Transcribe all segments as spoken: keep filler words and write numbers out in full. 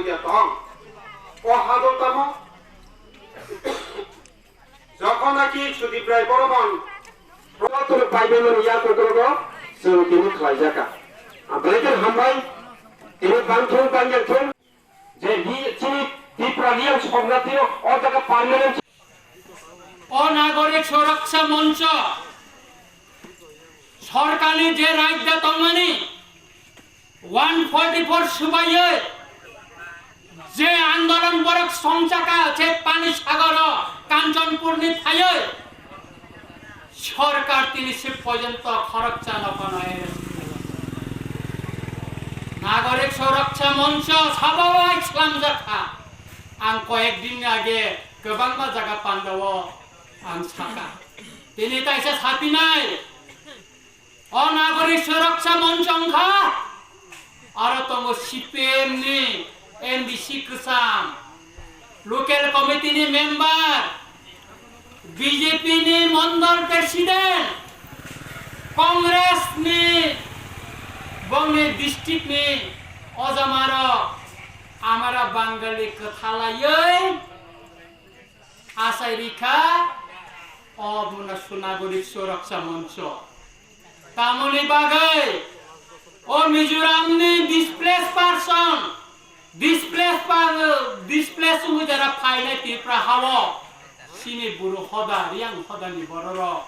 ya tong. O hadol tamo? Jokhon naki Sudip Rai Boromon Protur Bible ni ya kokrogo chwng tini khlaijaka. Abrekhe hambai, tini bangthung bangyathung, je hi chini Tipra Reang Soknatino o jaga permanent. O Nagorik Suraksha Moncho sorkarni je raida tongmani one forty four subaiwi je andolon borok songchaka, je Pani Sagoro Kanchanpurni phaiwi sorkar tini se porjonto khoroksa no phano arrest khlaiya. Nagorik Suraksha Moncho sabawai slamjakha. Ang koyek din age kwbangma jaga pandao ang saka. Tini taisa sapinai. O Nagorik Suraksha Moncho wngkha, aro tongo C P M ni M D C kwcham, local committee ni member, B J P ni mondol president, Congress ni bongni district ni ojamarok amara Bangali kwthalaiwi achai rikha o muna Nagorik Suraksha Moncho. Tamoni bagwi o Mizoramni displaced person, displaced pa-, displaced wngwi jara phainai Tripura hao, chini buru hoda, Reang hodani bororok,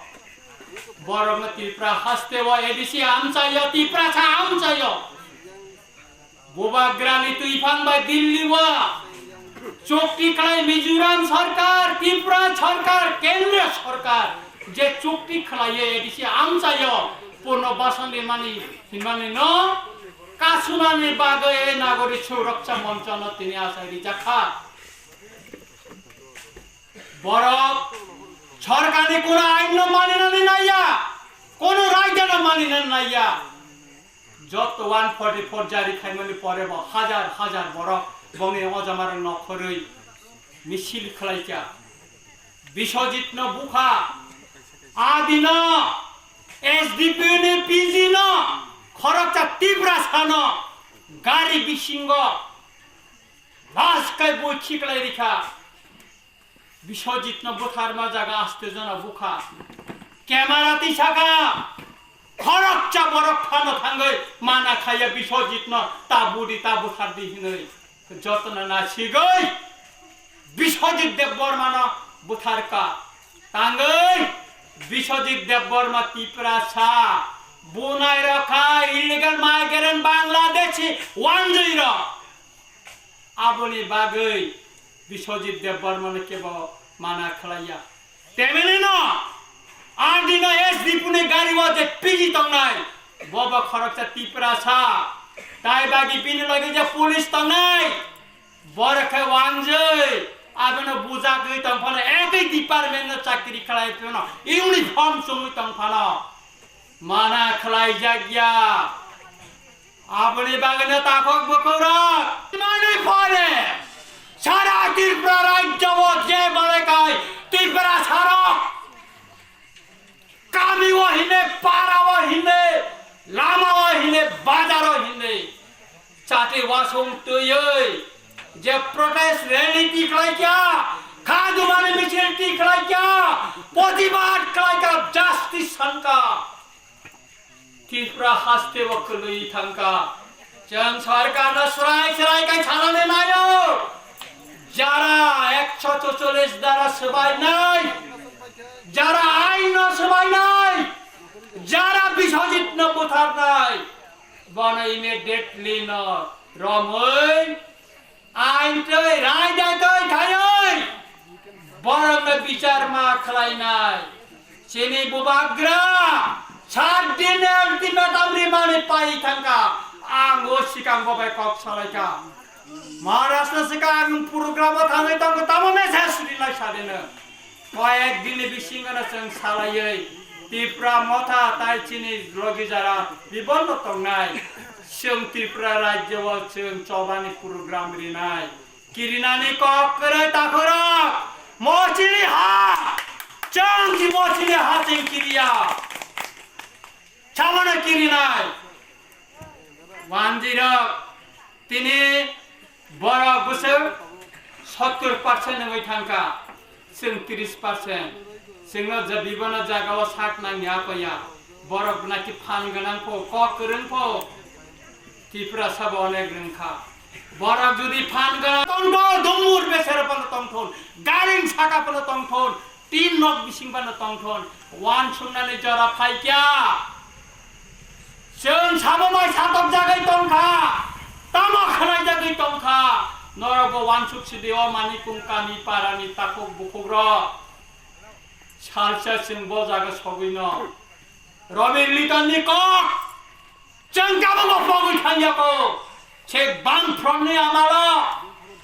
borokno Tripura haste o A D C amchaio, Tiprasa amchaio. Bubagrani twiphang bai Delhi o chukti khlai Mizoram sorkar, Tripura sorkar, Kendriya sorkar je chukti khlaiwi A D C amchaio Purno Basan rimani hinmani no kasunani bagwi Nagorik Suraksha Moncho no tini achai rijak kha. Borok sorkarni kono ain no maninani naiya, kono raida no maninani naiya. Joto one forty four jari khaimani pore bo hajar hajar borok bongni ojamarok nokhorwi misil khlaikha. Biswajit no bukha, adino S D P ni P G no khoroksa Tiprasa no gari bisingo lash kai bui khiklai rikha. Biswajit no butharma jaga aste jona bukha. Camera tisaka. Khoroksa borok phano thangwi mana khaiya Biswajit no ta budi ta buthardi hinwi. Jotno na sigwi Biswajit Debbarma no butharka. Tangwi Biswajit Debbarma Tiprasa bunai rokha illegal migrant Bangladeshi wanjwi rok. Aboni bagwi Biswajit Debbarmano kebo mana khlaiya. Teminino, adino S D P ni gari o je P G tongnai, bobo khoroksa Tiprasa. Tai bagi bini loge je police tongnai, borok khe wanjwi, abono bujagwi tongphano, ekoi department no chakri khlai phano, uniform chumwi tongphano. Mana khlaijakya. Aboni bagwino takhuk bukhurok mani pore sara Tripura rajyo o je mane kai Tripura sarok kami o hine, para o hine, lama o hine, bazar o hine. Chati wasung twiwi je protest rally tikhlaikya, khadumani misil tikhlaikya, protibad khlaikya, justice sankha. Tripura haste o kwlwi thangkha. Chwng sarkarno swrai swrai khe sanani naio. Jara ekso chocholish dara swbainai, jara aino swbainai, jara Biswajitno butharnai, bono immediately no romwi ain twi raida twi khaiwi borokno bichar ma khlainai. Chini bubagra sat din ultimatum rimani pai thangkha. Ang o sikang bo bai kok salaikha. Maharashtra sikang program o thangwi tongkha, tamo message rilai sadeno. Koyek dini bisingo no chwng salaiwi Tipra Motha tai chini logi jara bibolno tongnai. Chwng Tripura rajyo o chwng chobani program rinai. Kirinani kok kwrwi takhorok, mochili ha, chwng si mochili ha chwng kiriya. Chamano kirinai. Wanjirok, tini Borok bwswk sottur percent wngwi thangkha, chwng tris percent. Chwngno je bibono jagao sak nangya koya. Borok naki phan gwnang pho, kok kwrwng pho, Tiprasa bo onek rwngkha. Borok jodi phan gwnang tongthon, dumur besero phano tongthon, garing saka phano tongthon, tin nok bising phano tongthon, wansuknani jora phaikya. Chwng sabo bai satokjagwi tongkha, tamo khwlaijagwi tongkha. Norokbo wansuk sidi o Manikung kami parani takhuk bukhukrok. Salsa chwng bo jaga sogwino Robin Litonni kok chwng kabangma pogwi thangyako. Se Bamfrontni amalo,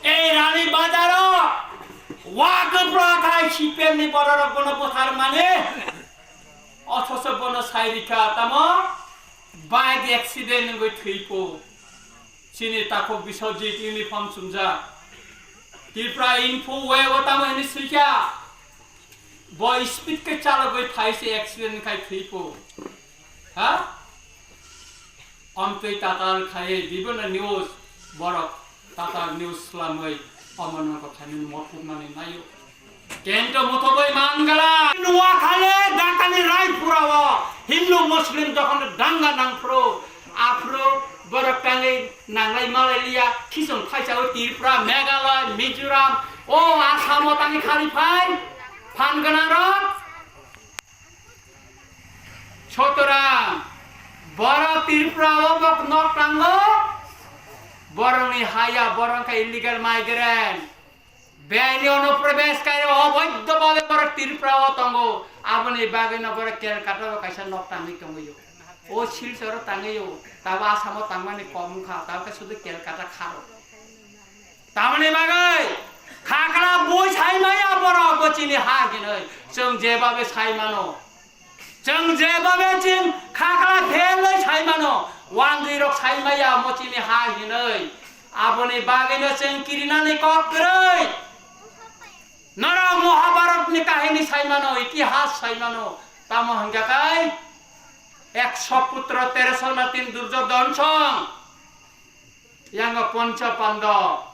ei Rani Bazaro, wa kwpra khai C P M ni bororok bono butharmani, othoso bono sai rikha tamo bike accident wngwi thwipo. Chini takhuk Biswajit uniform chumjak. Tripura Info web o tamo hini swikha. Bo speed khe chalogwi phai se accident khai thwipo. Ha? Amtwi tatal khaiwi bibono news borok tatal news swlamwi omono khainwi mokuknani naio. Kento muthubwi mangala. Nuwa khale Dhakani Raipura o Hindu Muslim jokhon danga nangphuru, aphuru borok tangwi nanglai malai liya, khisong thaisa o Tripura, Meghalaya, Mizoram, o Assam o tangwi khali phai, phan gwnang rok. Sotoram, borok Tripura o bok nok tango, borokni haya, borok kha illegal migrant. Beni ono probesh kai oboidho bhabe borok Tripura o tongo. Aboni bagwi no borok Kolkata o kaisa nok tangwi tongwi o. O Silchar o tangwi o. Tabo Assam o tangmani kom wngkha. Tabo khe sudu Kolkata kharo. Tamoni bagwi khakla bui sai maya borok bo chini ha hinwi. Chwng je bhabe sai mano. Chwng je bhabe chwng khakla phelwi sai mano, wandwi rok sai maya mo chini ha hinwi. Aboni bagwino chwng kirinani kok kwrwi. Norok Mahabharatni kahini sai mano, itihas sai mano. Tamo hwnkha kai ekso putro teroso natin Duryodhon song. Yang Pancha Pandava.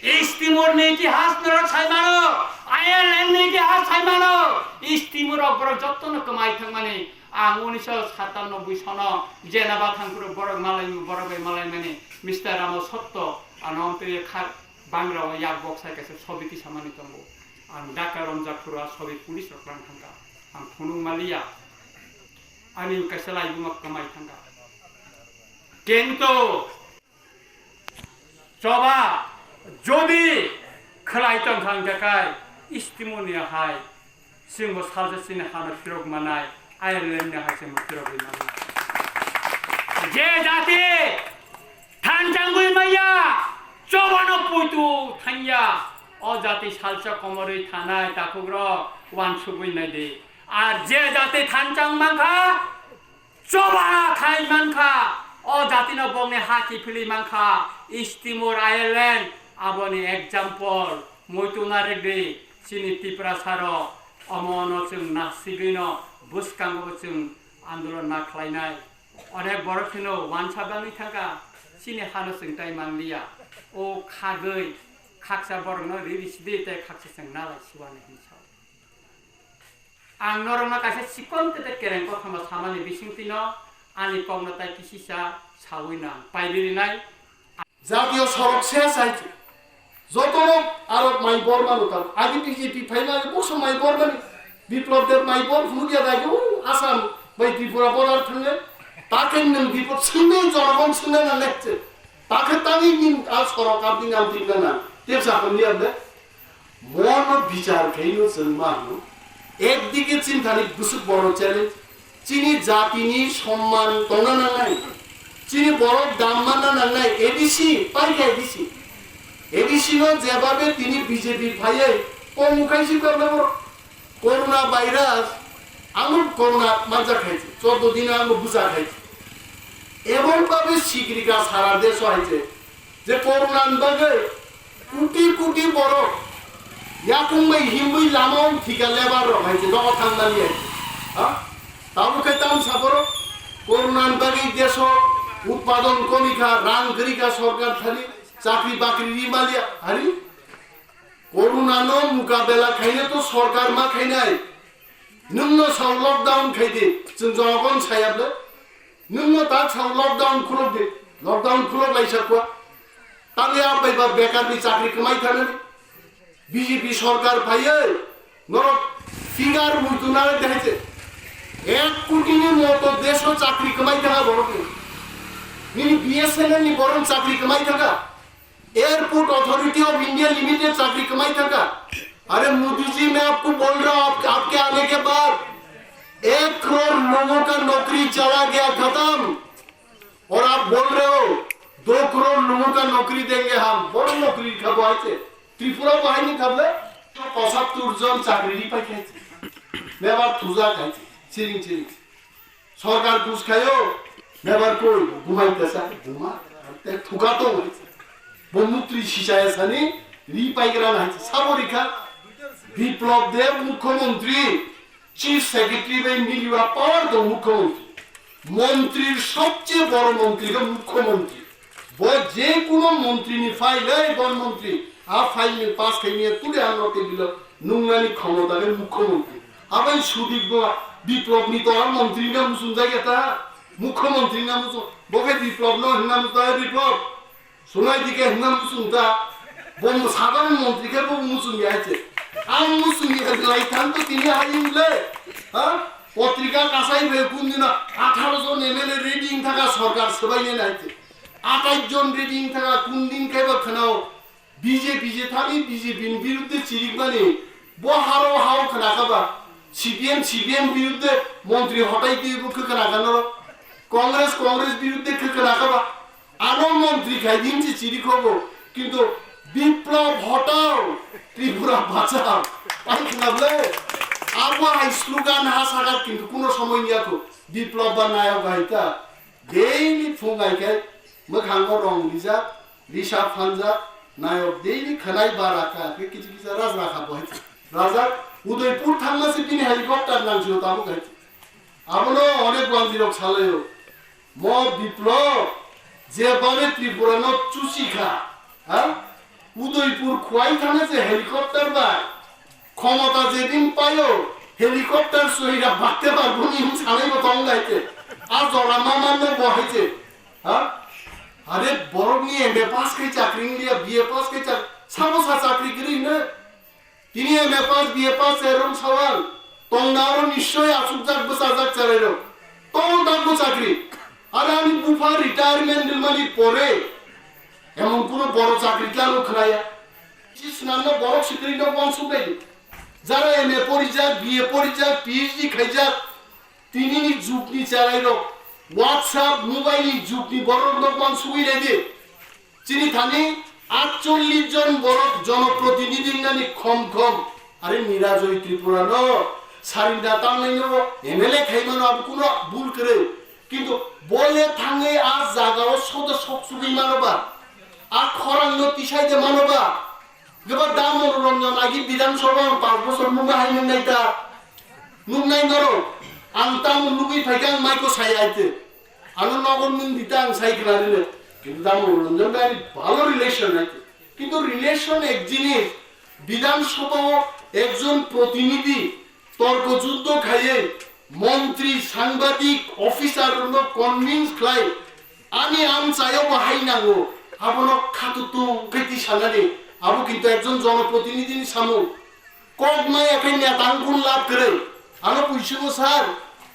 East Timor ni itihas norok sai mano, Ireland ni itihas sai mano. East Timor rok borok jotto no kwmai thangmani. Ang unisho satanoboi sono Geneva thangphuru borok malai, borok bai malai mani Mister Ramo Sotto ano twi kha bangra o yak bok sai kaisa sobi tisamani tongo. Ang Dhaka romjak phuru a sobi police rok lang thangkha. Ang phunuk maliya. Ani kaisa laibuma kwmai thangkha. Kento Choba, jodi khwlai tong kha wngkha khai, East Timor ni hai, chwngbo salsa chini hano phirok manai, Ireland ni hai chwngbo phirok wi manai. Je jati thanchangwi maya, chobano puitu thangya, o jati salsa komorwi thanai takhukrok wansugwi naidi. Ar je jati thanchang mankha, Choba khai mankha, o jatino bongni ha kiphilwi mankha, East Timor, Ireland, aboni example, muitu narwkdi, chini Tiprasarok, omono chwng nasigwino bwskango chwng andolon na khlainai. Onek borok phino wansa bangwi thangkha, chini hano chwng tai manliya. O khagwi, khaksa borokno riri sidi tei khaksa chwng nalai siwani hinwi sao. Ang norokno kaisa chikon tete kereng kothoma samani bisingtwino ani kokno tai kisisa sawi nang pairirinai. Jatiyo sorok se sai se. Jotorok arok mai bor mano ta. Agi B J P phaina boso mai bor mani. Biplop Deb mai bor phunukya dagi, o, Assam bai Tripura border thangnai. Takhe nwng biplop swngnai, jonogon swngnai na lekche. Takhe tangwi ning a sorok abdi nam tingna na. Tepsa hamni abde. Bono bichar khaino chwng ma hino, ekdike chini thani bwswk boro challenge, chini jatini somman tongna nangnai, chini borok dam manna nangnai, A D C, paikha A D C. A D C no jebabe tini B J P phaiwi komu khaisi korna borok. Corona virus, ang corona manjak khaisi, chordo dino ang buja khaisi. Ebong babe sigrika sara deso haise, je corona ni bagwi koti koti borok yakung bai himwi lama o thika lebar rok hai je dogo thang mani hai. Ha? Tabuk khe tamsa borok corona ni bagwi deso utpadon komikha, rang kwrwikha sorkar thani. Chakri bakri ri maliya, hari? Corona no mukabela khaina to sorkar ma khainai. Nwng no sao lockdown khai di, chwng jonogon sayable. Nwng no ta sao lockdown khulok di, lockdown khulok lai sakwa. Tangya bai ba bekar ni chakri kwmai thangani. B J P sorkar phaiye, norok finger muitu narwk de hai se. Ek koti ni moto desho chakri kwmai thanga borok ni. Nini B S N L ni borok chakri kwmai thanga. Airport Authority of India Limited chakri kwmai thanga. अरे मोदी जी, मैं आपको बोल रहा हूँ, आप, आपके आने के बाद एक करोड़ लोगों का नौकरी चला गया, खत्म। और आप बोल रहे हो, दो करोड़ लोगों का नौकरी देंगे हम। Borok nokri kha bo hai se. Tripura bo hai ni kha ble? Posattur jon chakri ri pai kha se. Mebar thuja kha se. Siring siring. Sorkar kus khayo. Mebar koi? Bumai tesa. Buma. Te thuka to hai se. Bo mutri sisaya sani ri pai gra na hai se. Sabo ri kha. Biplab Deb mukhyamantri. Chief Secretary bai miliba power do mukhyamantri. Montrir sobcheye boro montri khe mukhyamantri. Bo je kuno montri ni file, ei bon montri, a file ni pass khai niya tuli ano table o nungnani khomota khe mukhyamantri. Abai Sudip bo Biplab ni tora montri na muchung jagya ta, mukhyamantri na muchung. Bo khe Biplab no hinna muchung, ei Biplab. Sunai dike hinna muchung ta, bo sadharon montri khe bo muchung ya hai se. Ang muchung ya lai thang to tini hai wng le, ha? Potrika kasai bai kun dino atharo jon M L A ready wng thaka sorkar swbai nai hai se. Athais jon ready wng thaka kun din khe ba khwnao B J P je thani B J P ni birudde chirik mani bo haro hao khna kha ba C P M, C P M birudde montri hotai twi bo khna kha norok Congress, Congress birudde khna kha ba. Ano montri khai din se chiri khobo, kintu Biplab hotao, Tripura bachao. Ai khna ble, abo hai slogan ha sagat kintu kuno somoi niya kho. Biplab ba nayok hai ta. Daily phung ai khai, mwkhango rong rijak, risa phanjak, nayok daily khanai bara ka, khe kichi kichi raj rakha bo hai. Rajak, Udaipur thangma se bini helicopter nang sio tamo khai. Abono onek wanjirok salaio. Mo Biplab, je bani Tripura no chusi kha, ha? Udaipur khuai thana je helicopter bai, khomota jedin paio, helicopter soira bakte bar buni him sanai bo tong dai te. A jora mama no bo hai je, ha? Are borok ni M A pass khai chakri ngliya, B A pass khai chak-, sabo sa chakri gri ne? Tini M A pass, B A pass, erom sawal. Tongna aro nischoi achukjak bwchajak cherairok. Tong dakbo chakri. Are ani bupha retirement dilmani pore emon kuno boro chakri tlano khnaya. Chis namno borok sikri nok wansuk nai. Jara M A porijak, B A porijak, P H D khaijak. Tinini jugni cherairok WhatsApp, mobile ni jugni borok nok wansugwi naidi. Chini thani atchollish jon borok jonoprotinidhi wngnani khom khom. Are Nirajoy Tripura no sarinda tangnai no M L A khai mano abo kuno bul kwrwi. Kintu bole thangwi a jaga o sodo sok sugwi mano ba? A khorang no tisai de mano ba? Gaba Damo Ranjan agi Bidhan Sabha ang pas bosor nungma hai nungnai ta. Nungnai norok. Ang tamo nugwi phaikha ang maiko sai aite. Ano nogo nung dita ang sai khna rine. Kintu Damo Ranjan bai ani bhalo relation aite. Kintu relation ek jinis. Bidhan Sabha o ekjon protinidhi torko juddo khaiye montri, sangbadik, officer rokno convince khlai, ani amchaio bo hai nango, abono khatutung khe tisanani, abo kintu ekjon jonoprotinidhini samung. Kok maya khe neta wngkun lab kwrwi. Ano puisungo sir,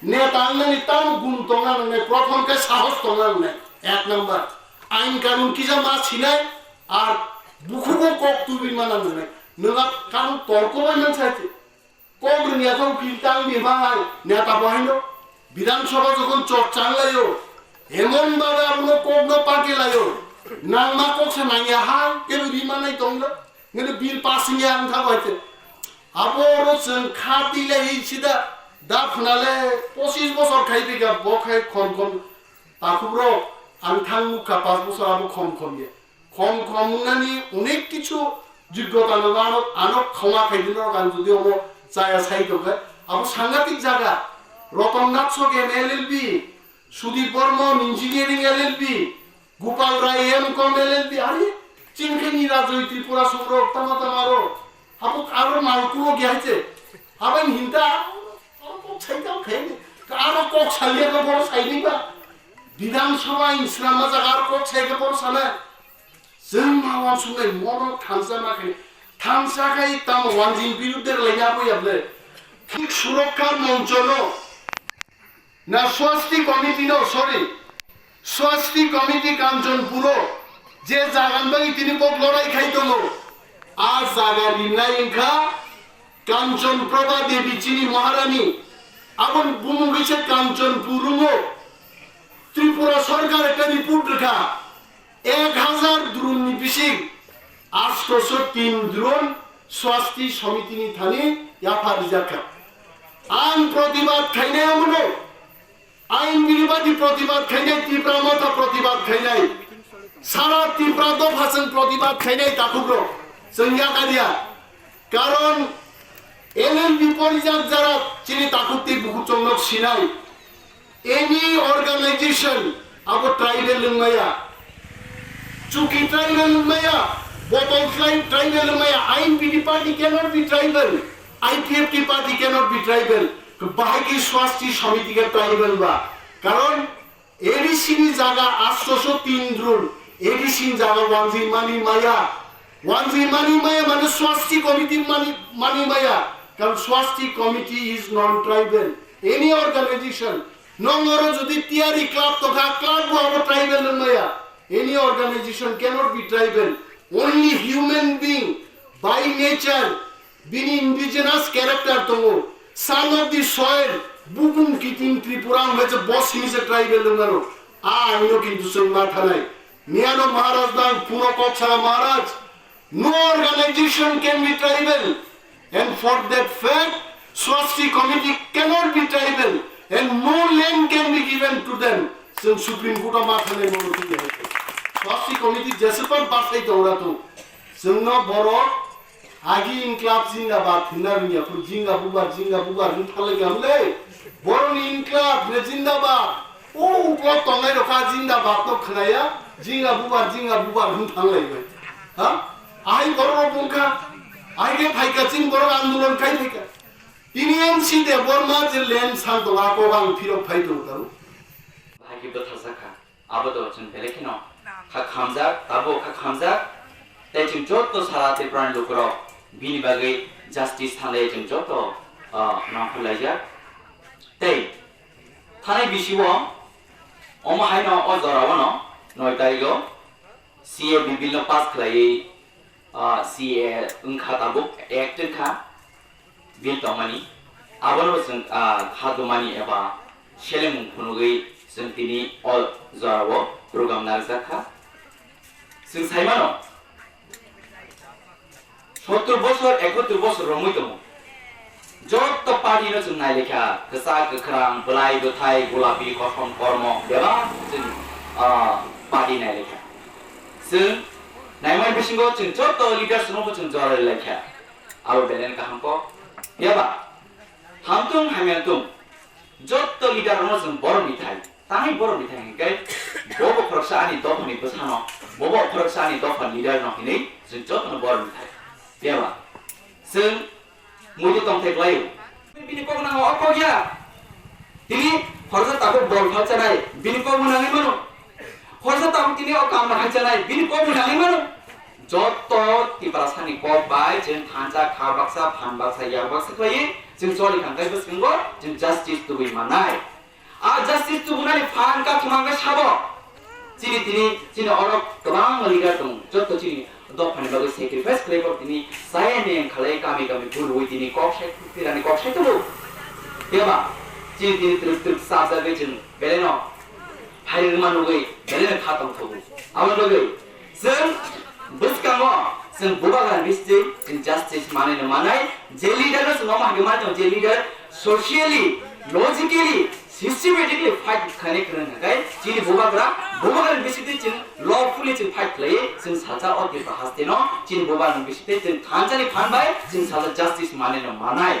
neta wngnani tamo gun tongna nangnai, prothom khe sahos tongna nangnai, ek number. Ain kanun kisa ma sinai, ar bukhugo kok tubui mana nangnai. Nwng a kanun torko bai man saite. Kok rwngya khe ukil tang di bahai, neta bo haino. Bidhan Sabha jokhon chorcha wnglaio, emon bhabe abono kokno pake laio. Nangma kok se nangya ha, kebo ri manai tonglo. Ngene bill pass wngya wngkha bai te. Abo oro chwng kha twi lai sida da phnale pochis bosor khai bika bo khai khom khom. Takhukrok ang thang nukha pas bosor abo khom khom ya. Khom khom wngnani onek kichu joggota no ano, ano khoma khaidi norok ang jodi omo chaya sai tongkhe, abo sangatik jaga. Roton Nath Sok M A L L B, Sudip Bormon Engineering L L B, Gopal Rai M Com L L B, are Chini khe ni rajoi Tripura songrok tama tama ro. Abo aro malkulo gya haiche. Abai hinta aro kok sai tang khe. Aro kok saliya ko bor sai ni ba. Bidhan Sabha in swnamma jaga aro kok sai ke bor sana. Chwng ma wansuknai mono thansa ma khe. Thansa khai tamo wanjing birudde lai ya bo ya ble. Thik Surokkha Moncho no. Na Swasti Committee no, sorry. Swasti Committee Kanchanpuro je jagan bagwi tini kok lorai khai tongo. A jaga rinai wngkha Kanchan Prabha Devi chini Maharani. Aboni bumung khe se Kanchanpur wngo. Tripura Sarkar ekta report rwkha. Ek hazar drone ni bising astoso tin drone Swasti Samiti ni thani yapha rijak kha. Ang protibad khainai omono, ain biribadi protibad khainai, Tipra Motha protibad khainai, sara Tipra dopha chwng protibad khainai takhuk rok chwng yakadiya. Karon L L B porijak jara chini takhuk tei bukhuk chwng nok sinai. Any organization abo tribal wngmaya, Chuki tribal wngmaya, Botol tri-, tribal wngmaya, I N P T party cannot be tribal, I P F T party cannot be tribal. Bahai khe Swasti Samiti khe tribal ba? Karon A D C ni jaga astoso tin drone, A D C ni jaga wanjwi mani maya, wanjwi mani maya mane Swasti Committee mani, mani maya, karon Swasti Committee is non-tribal. Any organization, nong oro jodi Tiyari club tongkha, club bo abo tribal wngmaya. Any organization cannot be tribal. Only human being by nature, bini indigenous character tongo. Son of the soil, bukung kiting Tripura wngkha je bo simi se tribal wngmano. A aino kintu chwng ma thanai. Miyano Maharaj dang puro kok saka Maharaj. No organization can be tribal, and for that fact, Swasti Committee cannot be tribal, and no land can be given to them. Chwng Supreme Court o ma thanai mono twi hai. Swasti Committee jeswk bar basai tongra tu. Chwngno borok agi inklab jindabad hinna rwngya phuru jinga bubar, jinga bubar hwn thalai gamle. Boroni inklab ne jindabad. O uklo tongnai rok kha jindabad no khwnaya, jinga bubar, jinga bubar hwn thanglaibai. Ha? Ahai borok rok bungkha, ahai khe phaikha chini borok andolon khai phaikha. Tini M C Debbarma je land sal tongo, a kok ang phirok phai tongo taro. Bahai khe bwtharjak kha, abo to chwng belai kheno kha khamjak, tabuk kha khamjak. Tei chwng joto sara Tripura ni lukurok bini bagwi justice thanglai chwng joto, ah, nangkuk laijak. Tei thanai bisio omo haino o jora o no noi tariko C A B bill no pass khlaiwi, ah, C A wngkha tabuk, act wngkha bill tongmani. Abono chwng, ah, kha dumani eba selemung phunugwi chwng tini o jora o program narwkjak kha. Chwng sai mano, sottur bosor, ekottur bosor romwi tongo. Jotto party no chwng nai lekha, kwchak, kwkhrang, bwlai, bwthai, gulapi, kosom, kormo, bebak chwng, ah, party nai lekha. Chwng naimani bisingo chwng jotto leaders no bo chwng jora lekha. Abo belai kaham kok. Phiya ba, hamtung hamya tung, jotto leader no chwng borok ni thai. Tangwi borok ni thai hwnkhe, bobo khoroksa ani dophani bwsano, bobo khoroksa ani dophani leader no hinwi chwng jotono borok ni thai. Phiya ba, chwng muitu tongthai klaio. Bini kok nango o kok ya. Tini khoroksa tabuk bol phalchanai, bini kok bo nangwi mano. Khoroksa tabuk tini o kam no hai chanai, bini kok bo nangwi mano. Jotto Tiprasani kok bai chwng thansa kha baksa, phan baksa, yak baksa khlaiwi chwng choli thangkhai bwskango chwng justice tubui mannai. A justice tubunani phan kathoma wngkha sabo. Chini tini, chini oro kwbangma leader tongo, jotto chini dophani bagwi sacrifice khlai bo tini chaya ni wngkhalai kami kami phurwi tini kok sai, tirani kok sai tubu. Phiya ba, chini tini twrwk twrwk chajagwi chwng belai no phairwkma nugwi belai no kha tongthogo. Aboni bagwi chwng bwskango chwng bubagra bisitwi chwng justice manwi no manai, je leader no chwng omo hai khe mani tongo, je leader socially, logically, systematically fight khlainai kwrwng hwnkhe chini bubagra, bubagra ni bisitwi chwng lawfully chwng fight khlaiwi chwng salsa o Tripura haste no chini bubagra ni bisitwi chwng thansa ni phan bai chwng salsa justice manwi no manai.